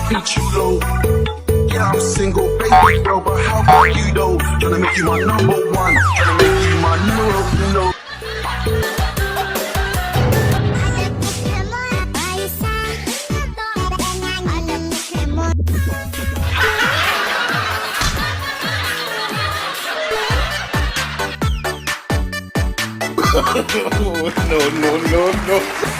be chulo. Yeah, I'm single, baby girl, but how about you though? Tryna make you my number one, tryna make you my numero uno. No.